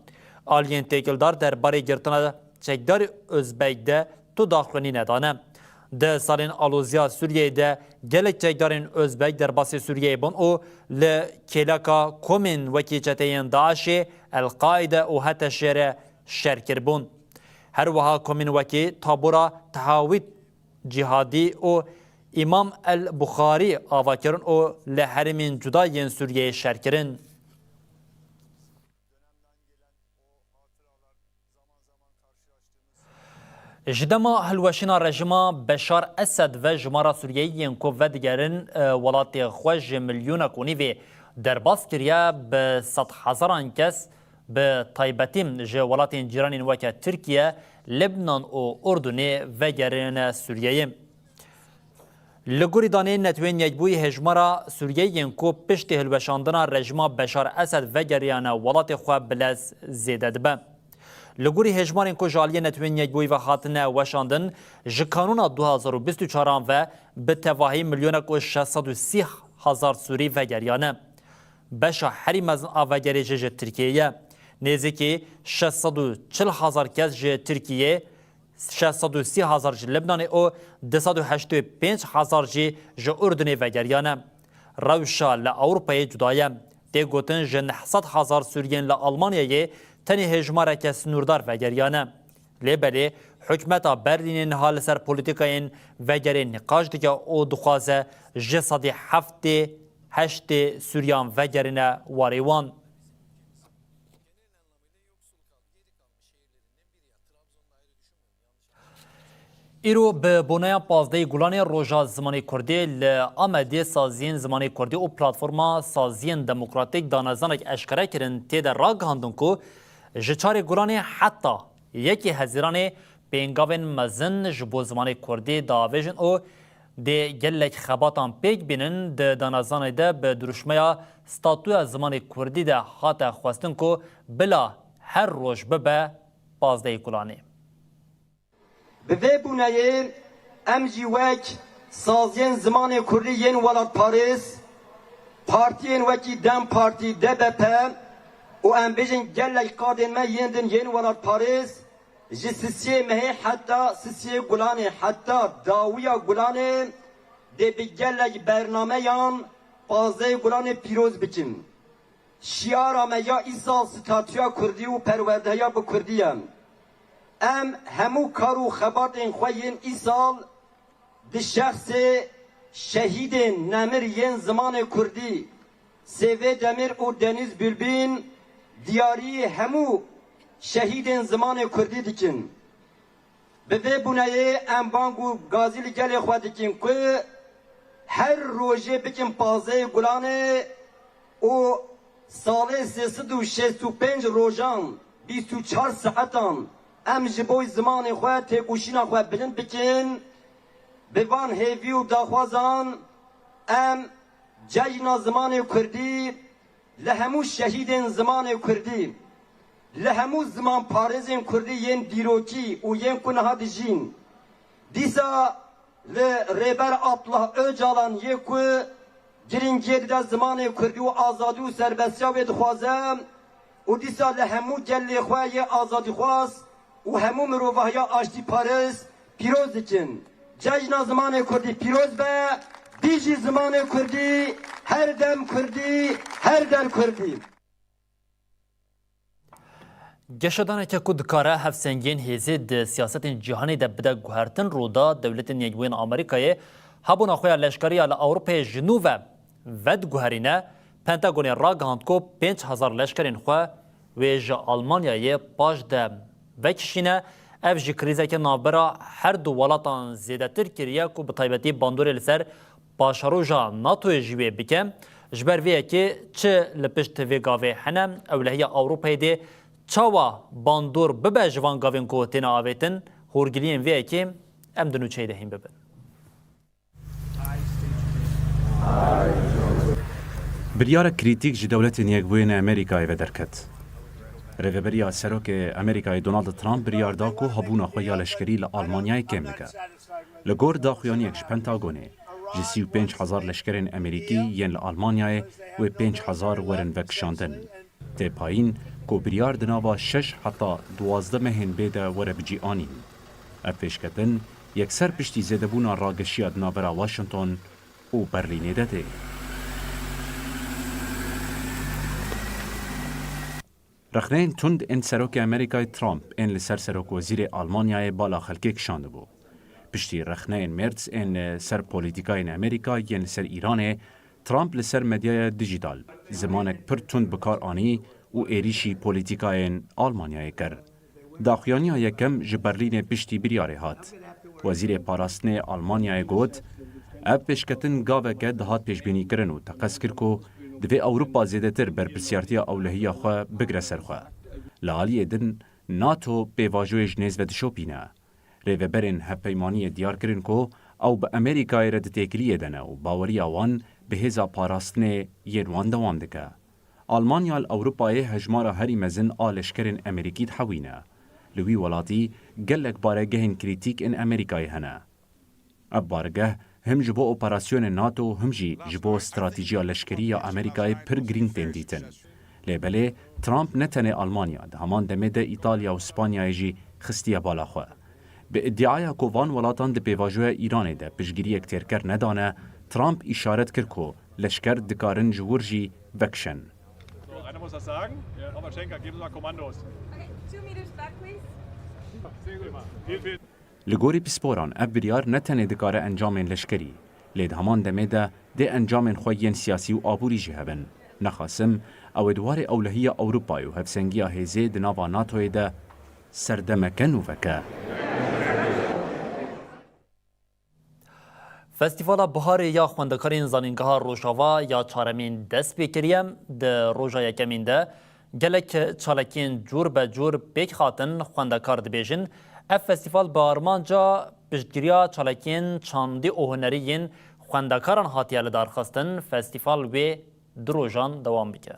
Aliyên têkildar derbarê girtina çekdarê Ozbek de tu daxuyanî nedane. Di salên aloziya Sûriyeyê de gelek çekdarên Ozbek derbasî Sûriyeyê bûn û li kêleka komên wekî çeteyên DAIŞê, El-Qaîde û H T Ş'ê re şer kiribûn. Her wiha komên wekî Tabora Tehawîd Cîhadî û Îmam El Buxarî ava kirin û li herêmên cuda yên Sûriyeyê şer kirin. Ji dema hilweşîna rejîma Beşar Esed ve jimara Sûriyeyî yên ku vedigerin, e, welatê xwe ji milyonek û nîvê derbas kiriye, bi sedhezaran kes, bi taybetî ji welatên cîranên weke Tirkiye, Libnan û Urdunê vegerîne Sûriyeyê. Li gorî daneyên Netewên Yekbûyî hejmara Sûriyeyê yên ku piştî hilweşandina rejîma Beşar Esed vegeriyane welatê xwe bi lez zêde dibe. Li gorî hejmarên ku ji aliyê Netewên Yekbûyî ve hatine weşandin, ji kanûna du hazar û bîst û çaran ve bi tevahî milyonek û şeş sed û sî hezar Sûrî vegeriyane. Beşa herî mezin a vegerê jî ji Tirkiyeyê ye. Nêzîkî şeş sed û çil hezar kes ji Tirkiyê, şeş sed û sî hezar ji Libnanê û du sed û heştê û pênc hezar jî ji Urdunê vegeriyane. Rewşa li Ewropayê cuda ye. Tê gotin ji neh sed hezar Sûriyên li Almanyayê tenê hêjmareke sinûrdar vegeriyane. Lê belê hikûmeta Berlînê niha li ser polîtîkayên vegerê nîqaş dike û dixwaze ji sedî heftê heştê Sûriyan vegerîne warê wan. Îro bi boneya pazdehê Gulanê Roja Zimanê Kurdî li Amedê saziyên zimanê kurdî û Platforma Saziyên Demokratîk danezanek eşkere kirin, tê de ragihandin ku ji çarê Gulanê heta yekê Hezîranê pêngavên mezin ji bo zimanê kurdî diavêjin û dê gelek xebatan pêk bînin. Di danezanê de bi dirûşmeya statûya zimanê kurdî de hate xwestin ku bila her roj bibe pazdehê Gulanê. Bi vê bûneyê em jî wek saziyên zimanê kurdî yên welatparêz, partiyên wekî DEM Partî, D B P û em bêjin gelek qadên me yên din yên welatparêz ji sisiyê mehê heta sisiyê Gulanê, heta dawiya Gulanê dê bi gelek bernameyan pazdehê Gulanê pîroz bikin. Şiara me ya îsal statûya kurdî û perwerdeya bi kurdî ye. Em hemû kar û xebatên xwe yên îsal di şexsê şehîdên nemir yên zimanê kurdî, Sêvê Demir û Deniz Bülbin, diyarî hemû şehîdên zimanê kurdî dikin. Bi vê bûneyê em bang û gazî li gelê xwe dikin ku her rojê bikin pazdehê Gulanê û salê sê sed û şêst û pênc rojan, bîst û çar saetan em ji bo zimanê xwe têkoşîna xwe bilind bikin. Bi van hêvî û daxwazan em Cejna Zimanê Kurdî li hemû şehîdên zimanê kurdî, li hemû zimanparêzên kurdî yên dîrokî û yên ku niha dijîn, dîsa li Rêber Abdullah Ocalan yê ku girîngiyê dide zimanê kurdî û azadî û serbestiya wê dixwaze û dîsa li hemû gelê xwe yê azadîxwaz û hemû mirovahiya aştîparêz pîroz dikin. Cejna Zimanê Kurdî pîroz be, bijî zimanê kurdî, her dem kurdî, her der kurdî. Geşedaneke ku dikare hevsengiyên hêzê di siyasetên cîhanê de bide guhertin, rû da Dewletên Yekbûyên Amerîkayê hebûna xwe ya leşkeriya li Ewropayê ji nû ve vediguherîne. Pentagonê ragihand ku pênc hezar leşkerên xwe wê ji Almanyayê paş de vekişîne. Ev jî krîzeke navbera her du welatan zêdetir kiriye ku bi taybetî bandorê li ser paşeroja NATOyê jî wê bike. Ji ber vê yekê çi li pişt vê gavê hene? Ewlehiya Ewropayê dê çawa bandor bibe ji van gavên ku têne avêtin? Hûrgiliyên vê yekê em di nûçeyê de hîn bibin. Biryarek krîtîk ji Dewletên Yekbûyên Amerîkayê ve derket. Rêveberiya Serokê Amerîkayê Donald Trump biryar da ku hebûna xwe ya leşkerî li Almanyayê kêm bike. Li gor daxuyaniyek ji Pentagonê, ji sî û pênc hezar leşkerên Amerîkî yên li Almanyayê wê pênc hezar werin vekişandin. Tê payîn ku biryar di nava şeş heta duwazdeh mehên bê de were bicîanîn. Ev pêşketin yekser piştî zêdebûna rageşiya di navbera Washington û Berlînê de tê. Rexneyên tund ên Serokê Amerîkayê Trump ên li ser Serokwezîrê Almanyayê bala xelkê kişandibû. Piştî rexneyên Merz ên li ser polîtîkayên Amerîka yên li ser Îranê, Trump li ser medyaya dijîtal zimanek pir tund bi kar anî û êrîşî polîtîkayên Almanyayê kir. Daxuyaniya yekem ji Berlînê piştî biryarê hat. Wezîrê Parastinê Almanyayê got, ev pêşketin gaveke dihat pêşbînîkirin û teqez kir ku divê Ewropa zêdetir berpirsiyartiya ewlehiya xwe bigre ser xwe. Li aliyê din NATO pêvajoyê ji nêz ve dişopîne. Rêveberên hevpeymaniyê diyar kirin ku ew bi Amerîkayê re di têkiliyê de ne û baweriya wan bi hêza parastinê yên wan dewam dike. Almanya li Ewropayê hejmara herî mezin a leşkerên Amerîkî dihewîne. Li wî welatî gelek baregehên krîtîk ên Amerîkayê hene. Ev baregeh him ji bo operasyonên NATO, him jî ji bo stratîjiya leşkerî ya Amerîkayê pir girîng tên dîtin. Lê belê Trump ne tenê Almanya, di heman demê de Îtalya û Spanyayê jî xistiye bala xwe. Bi îdiaya ku van welatan di pêvajoya Îranê de piştgiriyek têrker nedane, Trump îşaret kir ku leşker dikarin ji wir jî vekişin. So, einer muss das sagen. Pavlyuchenko, geben Sie mal Kommandos. Okay, two meters back, please. Sehr gut. Vielen, vielen Li gorî pisporan, ev biryar ne tenê dikare encamên leşkerî, lê di heman demê de dê encamên xwe yên siyasî û aborî jî hebin. Nexasim, ew ê di warê ewlehiya Ewropayê û hevsengiya hêzê di nava NATOyê de serdemeke nû veke. Festîvala Buharê ya Xwendekarên Zanîngeha Rojava ya çaremîn dest pê kiriye. Di roja yekemîn de gelek çalakiyên cûr be cûr pêk hatin, xwendekar dibêjin. Ev festîval bi armanca piştgiriya çalakiyên çandî û hunerî yên xwendekaran hatiye lidarxistin. Festîval wê du rojan dewam bike.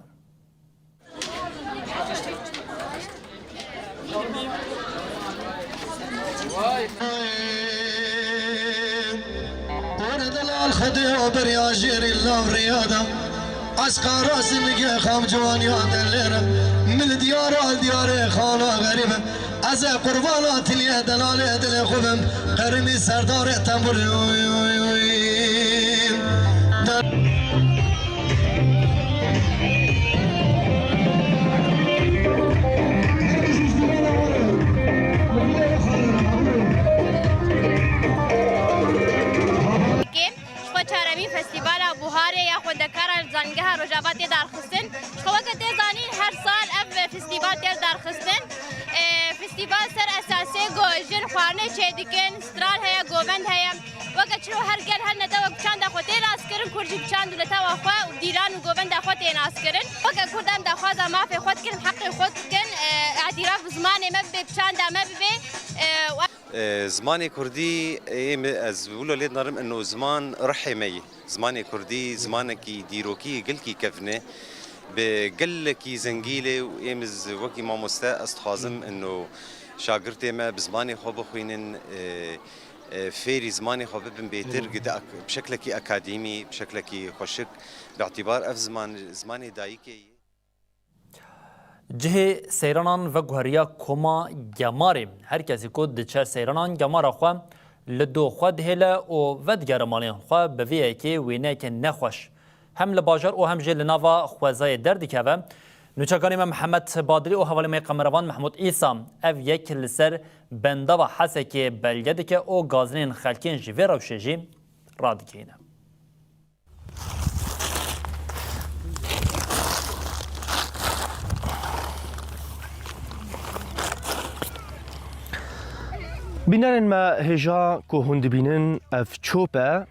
Were delal Xwedê o beriya jêrî lav riyada. Eşqa razî nige xam ciwaniya delêre. Min diyara diyarê xana xerîbe. Ez ê qurbana tiliyê delalê dilê xwe bim. Qerimî serdarê tembûrê. Ji xwe çaremîn Festîvala Buharê ya Xwendekaran Zanîngeha Rojava tê darxistin. Ji xwe weke tê zanîn, her sal ev festîval tê darxistin. E, festîval ser esasê ku jin xwarinê çêdikin, stran heye, govend heye. Weke çilo her gel her netewek bi çanda xwe tê naskirin, kurd jî bi çand û netewa xwe û dîlan û govenda xwe tê naskirin. Weke kurd em daxwaza mafê xwe dikin, heqê xwe dikin, e, îtîraf bi zimanê me bibe, bi çanda me bibe. E, û E, zimanê kurdî, ê, me, ez wilo lê dinarim ino ziman rihê me yî. Zimanê kurdî, zimanekî dîrokî, gelkî kevn e. Bi gelekî zengî lê û ê min z-, wekî mamoste ez dixwazim ino şagirtê me bi zimanê xwe bixwînin, e, e, fêrî zimanê xwe bibin bêtir, Hı. gide ak-, bi şeklekî akademî, bi şeklekî xweşik, bi îtîbar ev ziman, zimanê dayikê yî. Cihê seyranan veguheriya koma Gemarê. Her kesî ku diçe seyranan gemara xwe li do xwe dihêle û vedigere malên xwe, bi vê yekê wêneyeke nexweş hem li bajar û hem jî li nava xwezayê derdikeve. Nûçekanê me Mihemed Badilî û hevalê me qemerevan Mehmûd Îsa ev yek li ser bendava Hesekê belge dike û gazinên xelkên ji vê rewşê jî radigihîne. Bînerên me, hêja ku hûn dibînin ev çop e.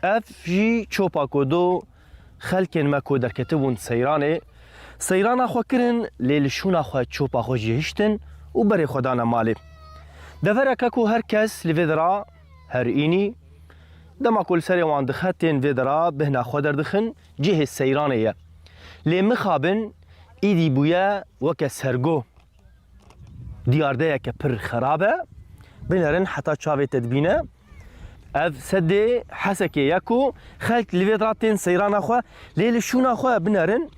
Ev jî çopa ku do xelkên me ku derketibûn seyranê, seyrana xwe kirin, lê li şûna xwe çopa xwe jî hiştin û berê xwe dane malê. Devereke ku her kes li vê dera her înî, dema ku li serê wan dixe, tên vê dera bêhna xwe derdixin, cihê seyranê ye. Lê mixabin, îdî bûye weke sergo. Diyardeyeke pir xerab e. Binerin heta çavê te dibîne. Ev sedê Hesekê ye ku xelk li vê dera tên seyrana xwe, lê li şûna xwe binerin,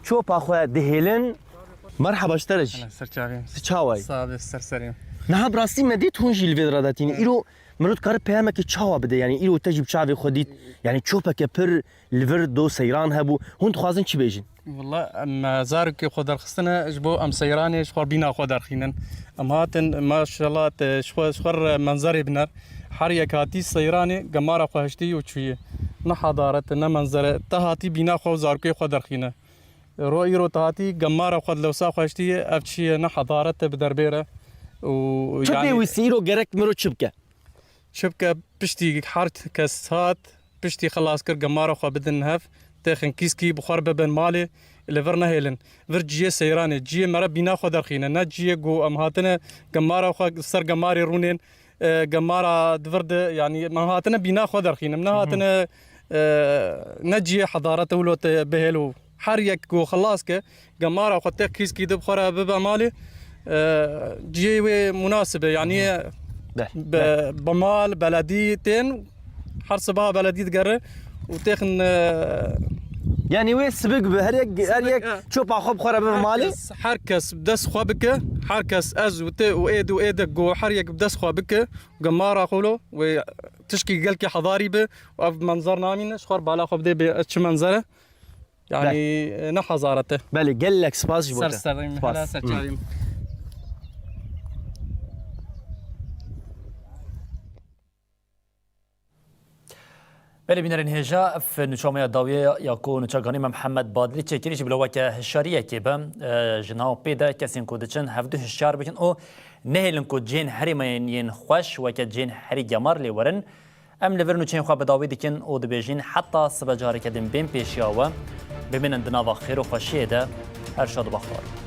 çopa xwe dihêlin. Merheba ji te re jî. Hele, ser çavê. Tu çawa yî? Sax be, ser serê. Niha bi rastî me dît hûn jî li vê dera de tînin. Îro Mirov dikare peyamekê çawa bide? Yanî îro te jî bi çavê xwe dît. Yanî çopeke pir li vir do seyran hebû. Hûn dixwazin çi bêjin? Wela em zarokê xwe derxistine ji bo em seyranê ji xwe bîna xwe derxînin. Em hatin maşallah te ji xwe, ji xwe re menzerê biner. Her yek hatî seyranê gemara xwe hiştî û çûyî. Ne hedaret e, ne menzere. Te hatî bîna xwe û zarokê xwe derxîne. Ro îro te hatî gemara xwe dilewsa xwe hiştî, ev çi ye? Ne hedaret e, bi derbê re. Û Tu yanî pêwîstî îro gerek mirov çi bike? Çi bike, piştî her kes hat, piştî xilas kir, gemara xwe bidin hev, têxin kîskî, bi xwe re bibin malê, li vir nehêlin. Vir ciyê seyranê, ciyê me re bîna xwe derxîne. Ne ciyê ku em hatine gemara xwe ser gemarê rûnên, e, gemara di vir de, yanî me hatine bîna xwe derxînim. Ne hatine, e, ne ciyê hedarete wilo te bihêl û her yek ku xilas ke, gemara xwe têx kîskî de bi xwe re bibe malê, e, cihê wê munasib e, yanî Be, be, be. Bi mal, beledî tên, her sibaha beledî digere û têxin, e, Yanî wê sibik bi her yek, her sibik, yek e. Çopa xwe bi xwe re bibe malê. Her kes, her kes bi dest xwe bike, her kes ez û te û ê di û ê de go her yek bi dest xwe bike, gemara xwe lo wê tişkî gelkî hedarî be û ev menzer namîne, ji xwe re bala xwe bidê bê çi menzere. Yanî, Be. ne hezaret e. Belê, gelek spas ji bo Ser te. serê min, Spas. hela ser Hı. çavê min. Belê bînerên hêja, ev nûçameya dawiyê ya ku nûçeganî me Mihemed Badilî çêkirî jî bila weke hişyariyekê be. E, ji nav pê de kesên ku diçin hevdu hişyar bikin û nehêlin ku cihên herî me yên xweş weke cihên herî gemar lê werin. Em li vir nûçeyên xwe bi dawî dikin û dibêjin heta sibe careke din bên pêşiya we. Bimînin di nava xêr û xweşiyê de. Her şad û bextewar.